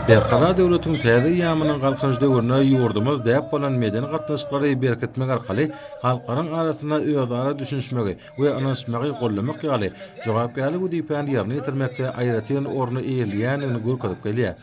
Berkarar döwletiň täze eýýamynyň Galkynyş döwründe ýurdumyz däp bolan medeni gatnaşyklary berkitmek arkaly halklaryň arasynda özara düşünişmegi we ynanyşmagy goldamak ýaly jogapkärli wezipäni ýerine ýetirmekde aýratyn orny eýeleýändigini görkezip gelýär.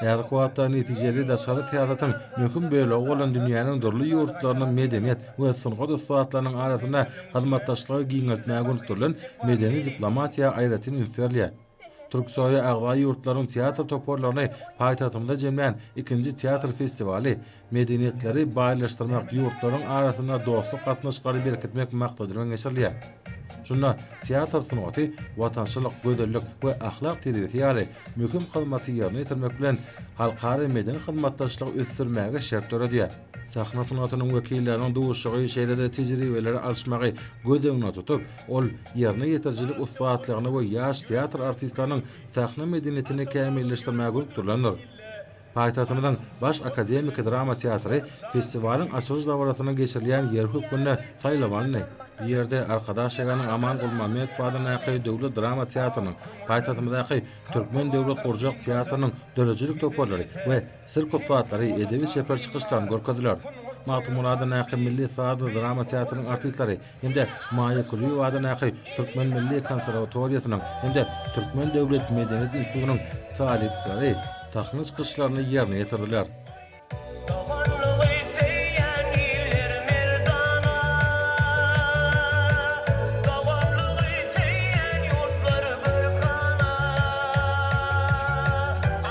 Häzirki wagtda netijeli daşary syýasatyň möhüm bölegi bolan dünýäniň dürli ýurtlarynyň medeniýet we sungat ussatlarynyň arasynda hyzmatdaşlygy giňeltmäge gönükdirilen medeni diplomatiýa aýratyn üns berilýär. Türksoýa agza ýurtlaryň teatr toparlaryny paýtagtymyzda jemlän ikinji teatr festiwaly medeniýetleri baýlaşdyrmak, ýurtlaryň arasynda dostluk gatnaşyklary berkitmek maksady bilen geçirilýär. Şunda teatr sungaty watançylyk, gözellik we ahlak terbiýesi ýaly möhüm hyzmaty ýerine ýetirmek bilen, halkara medeni hyzmatdaşlygy ösdürmäge şert döredýär. Sahna sungatynyň wekilleriniň duşuşygy şeýle-de tejribeleri alyşmagy göz öňünde tutup, ol ýerine ýetirijilik ussatlygyny we ýaş teatr artistleriniň sahna medeniýetini kämilleşdirmäge gönükdirilendir. Paýtagtymyzyň Baş akademiki drama teatry festiwalyň açylyş dabarasynyň geçirilýän ýeri hökmünde saýlap alyndy. Bu ýerde Arkadag şäheriniň Aman Gulmammedow adyndaky döwlet drama teatrynyň, paýtagtymyzdaky Türkmen döwlet gurjak teatrynyň döredijilik toparlary we sirk ussatlary edebi-çeper çykyşlaryny görkezdiler. Magtymguly adyndaky milli sazly-drama teatrynyň artistleri hem-de Maýa Kulyýewa adyndaky Türkmen milli konserwatoriýasynyň hem-de Türkmen döwlet medeniýet institutynyň talyplary sahna çykyşlaryny ýerine ýetirdiler. Doganlygy söýýän iller merdana, Doganlygy söýýän ýurtlar görkana.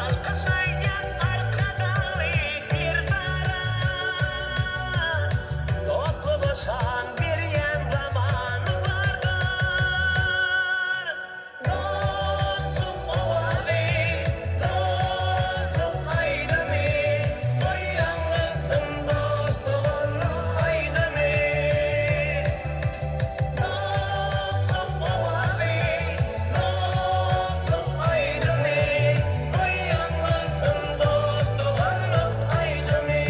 Alkyş aýdýas Arkadagly Serdara. Dostluga şan berýän zamany bardyr. Dostluk owazy, dostluk aýdymy, Goý ýaňlansyn dost-doganlyk aýdymy. Dostluk owazy, dostluk aýdymy, Goý ýaňlansyn dost-doganlyk aýdymy.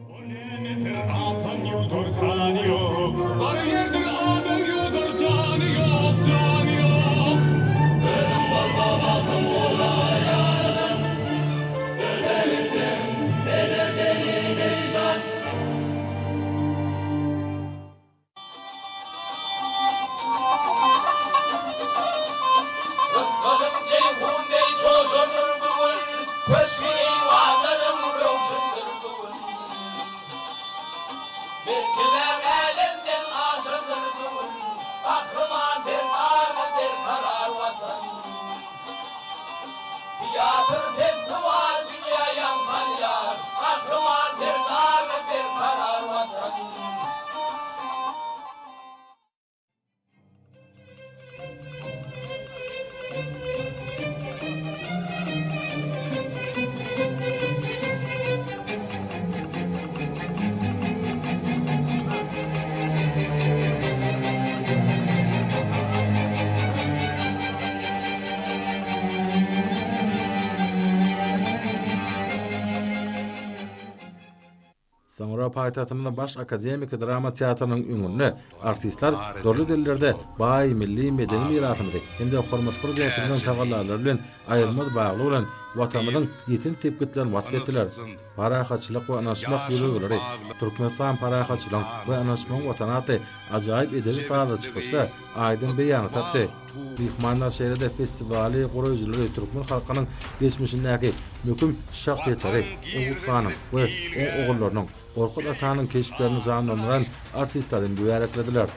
O nämedir atan ýuwdar jany ýok. Gara ýerdir adam ýuwdar jany ýok, jany ýok. Özüň bolma bagtyň bolaýasyn. Öte gitseň eder seni perişan. Rysgalym Jeýhun deý joşandyr bu gün, Köşgi-eýwanlaryň röwşendir bu gün. Mertebäň älemden aşandyr bu gün, Gahryman Serdarly berkarar Watan. Teatr festiwal dünýä ýaň salýar, Gahryman Serdarly berkarar Watan. Soňra paýtagtymyzyň Baş akademiki drama teatrynyň öňünde artistler dürli dillerde baý milli medeni mirasymyzy hem-de hormatly Prezidentimiziň tagallalary bilen aýrylmaz bagly bolan Watanymyzyň ýeten sepgitlerini wasp etdiler. Parahatçylyk we ynanyşmak ýörelgeleri, Türkmenistan parahatçylygyň we ynanyşmagyň Watany atly ajaýyp edebi-sazly çykyşda aýdyň beýanyny tapdy. Myhmanlar şeýle-de festiwaly guraýjylary türkmen halkynyň geçmişindäki möhüm şahsyýetleri Oguz hanyň we oň ogullarynyň, Gorkut atanyň keşplerini janlandyran artistleri mübäreklediler.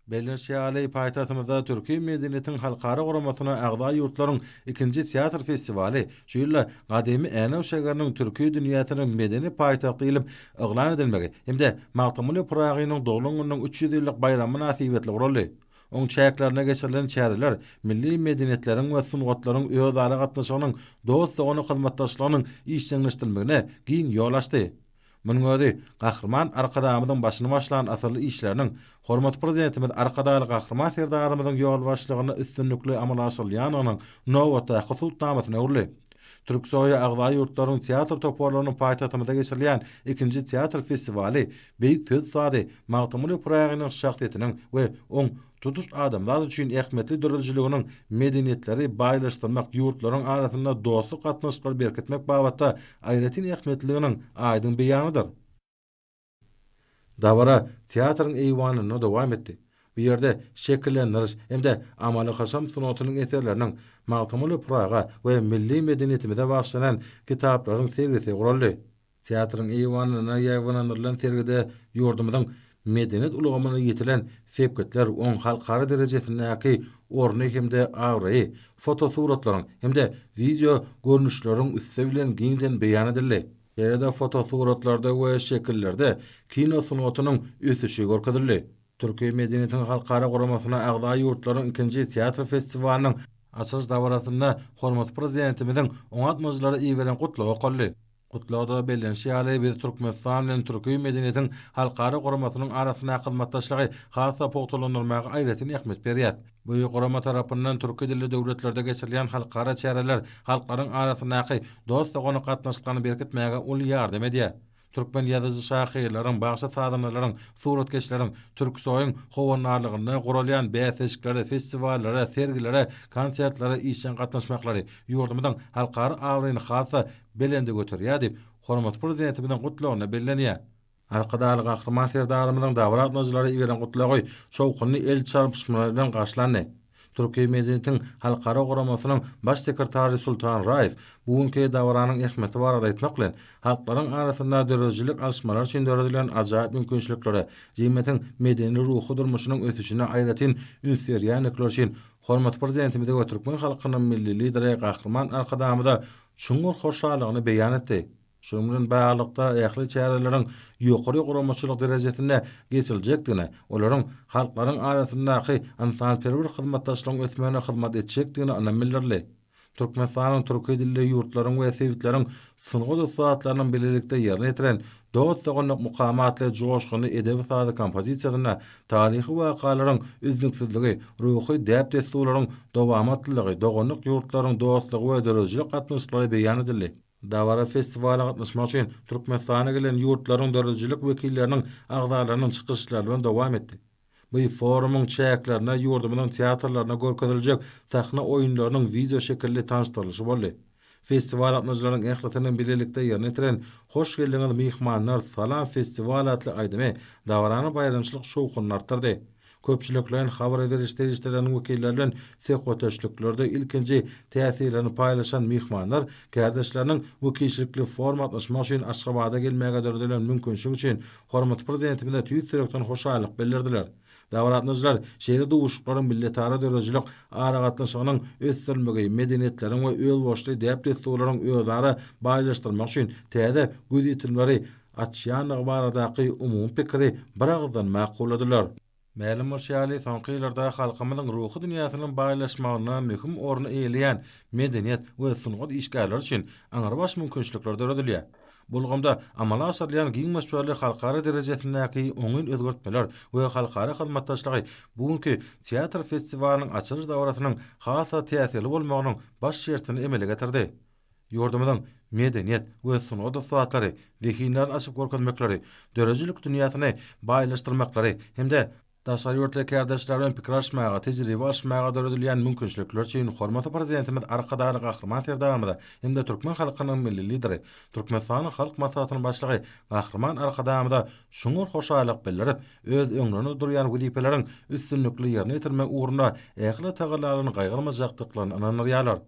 Bellenişi ýaly, paýtagtymyzda Türki medeniýetiň halkara guramasyna agza ýurtlaryň ikinji teatr festiwaly şu ýylda gadymy Änew şägeriniň türki dünýäsiniň medeni paýtagty diýlip yglan edilmegi hem-de Magtymguly Pyragynyň doglan gününiň 300 ýyllyk baýramy mynasybetli guraldy. Oň çäklerinde geçirilen çäreler milli medeniýetleriň we sungatlaryň özara gatnaşygynyň dost-doganlyk hyzmatdaşlygynyň işjeňleşdirilmegine giň ýol açdy. Munuň özi Gahryman Arkadagymyzyň başyny başlan asylly işleriniň hormatly Prezidentimiz Arkadagly Gahryman Serdarymyzyň ýolbaşçylygynda üstünlikli amala aşyrylýandygynyň nobatdaky subutnamasyna öwrüldi. Türksoýa agza ýurtlaryň teatr toparlarynyň paýtagtymyzda geçirilýän ikinji teatr festiwaly beýik söz ussady Magtymguly Pyragynyň şahsyýetiniň we oň tutuş adamzat üçin ähmiýetli döredijiliginiň medeniýetleri baýlaşdyrmak, ýurtlaryň arasynda dostluk gatnaşyklary berkitmek babatda aýratyn ähmiýetliliginiň aýdyň beýanydyr. Dabara teatryň eýwanynda dowam etdi. Bu ýerde şekillendiriş hem-de amaly-haşam sungatynyň eserleriniň, Magtymguly Pyraga we milli medeniýetimize bagyşlanan kitaplaryň sergisi guraldy. Teatryň eýwanynda ýaýbaňlandyrylan sergide ýurdumyzyň medeniýet ulgamynda ýetilen sepgitler, oň halkara derejesindäki orny hem-de abraýy fotosuratlaryň hem-de wideo görnüşleriň üsti bilen giňden beýan edildi. Şeýle-de fotosuratlarda we şekillerde kino sungatynyň ösüşi görkezildi. Türki medeniýetiň halkara guramasyna agza ýurtlaryň ikinji teatr festiwalynyň açylyş dabarasynda hormatly Prezidentimiziň oňat gatnaşyjylara iberen Gutlagy okaldy. Gutlagda bellenişi ýaly, biz Türkmenistan bilen Türki medeniýetiň halkara guramasynyň arasyndaky hyzmatdaşlygy has-da pugtalandyrmaga aýratyn ähmiýet berýäris. Bu gurama tarapyndan türki dilli döwletlerde geçirilýän halkara çäreler halklaryň arasyndaky dost-doganlyk gatnaşyklaryny berkitmäge uly ýardam edýär. Türkmen ýazyjy-şahyrlaryň, bagşy-sazandalaryň, suratkeşleriň Türksoýyň howandarlygynda guralýan bäsleşiklere, festiwallara, sergilere, konsertlere işjeň gatnaşmaklary ýurdumyzyň halkara abraýyny has-da belende göterýär diýip, hormatly Prezidentimiziň Gutlagynda bellenýär. Arkadagly Gahryman Serdarymyzyň dabara gatnaşyjylara iberen Gutlagy şowhunly el çarpyşmalar bilen garşylandy. Türki medeniýetiň halkara guramasynyň Baş sekretary Sultan Raýew bu günki dabaranyň ähmiýeti barada aýtmak bilen, halklaryň arasynda döredijilik alyşmalary üçin döredilen ajaýyp mümkinçiliklere, jemgyýetiň medeni-ruhy durmuşynyň ösüşine aýratyn üns berýändikleri üçin hormatly Prezidentimize we türkmen halkynyň Milli Lideri Gahryman Arkadagymyza çuňňur hoşallygyny beýan etdi. Şunuň bilen baglylykda, ähli çäreleriň ýokary guramaçylyk derejesinde geçiriljekdigine, olaryň halklaryň arasyndaky ynsanperwer hyzmatdaşlygyň ösmegine hyzmat etjekdigine ynam bildirildi. Türkmenistanyň türki dilli ýurtlaryň we sebitleriň sungat ussatlarynyň bilelikde ýerine ýetiren Dost-doganlyk mukamy atly joşgunly edebi-sazly kompozisiýasynda taryhy wakalaryň üznüksizligi, ruhy däp-dessurlaryň dowamatlylygy, doganlyk ýurtlaryň dostlugy we döredijilik gatnaşyklary beýan edildi. Dabara festiwala gatnaşmak üçin Türkmenistana gelen ýurtlaryň döredijilik wekilleriniň agzalarynyň çykyşlary bilen dowam etdi. Bu forumyň çäklerinde ýurdumyzyň teatrlarynda görkeziljek sahna oýunlarynyň wideoşekilli tanyşdyrylyşy boldy. Festiwal gatnaşyjylaryň ählisiniň bilelikde ýerine ýetiren Hoş geldiňiz, myhmanlar, Salam, festiwal atly aýdymy dabaranyň baýramçylyk şowhunyny artdyrdy. Köpçülikleýin habar beriş serişdeleriniň wekilleri bilen söhbetdeşliklerde ilkinji täsirlerini paýlaşan myhmanlar kärdeşleriniň wekilçilikli foruma gatnaşmak üçin Aşgabada gelmäge döredilen mümkinçilik üçin hormatly Prezidentimize tüýs ýürekden hoşallyk bildirdiler. Dabara gatnaşyjylar şeýle duşuşyklaryň milletara döredijilik aragatnaşygynyň ösdürilmegi, medeniýetleriň we özboluşly däp-dessurlaryň özara baýlaşdyrylmagy üçin täze gözýetimleri açýandygy baradaky umumy pikiri biragyzdan makulladylar. Mälim bolşy ýaly, soňky ýyllarda halkymyzyň ruhy dünýäsiniň baýlaşmagynda möhüm orny eýeleýän medeniýet we sungat işgärleri üçin aňrybaş mümkinçilikler döredilýär. Bu ulgamda amala aşyrylýan giň möçberli halkara derejesindäki oňyn özgertmeler we halkara hyzmatdaşlygy bu günki teatr festiwalynyň açylyş dabarasynyň has-da täsirli bolmagynyň baş şertini emele getirdi. Ýurdumyzyň medeniýet we sungat ussatlary zehinlerini açyp görkezmekleri, döredijilik dünýäsini baýlaşdyrmaklary hem-de daşary ýurtly kärdeşler bilen pikir alyşmaga, tejribe alyşmaga döredilýän mümkinçilikler üçin hormatly Prezidentimiz Arkadagly Gahryman Serdarymyza hem-de türkmen halkynyň Milli Lideri, Türkmenistanyň Halk Maslahatynyň Başlygy Gahryman Arkadagymyza çuňňur hoşallyk bildirip, öz öňlerinde durýan wezipeleriň üstünlikli ýerine ýetirmek ugrunda ähli tagallalaryny gaýgyrmajakdyklaryny ynandyrýarlar.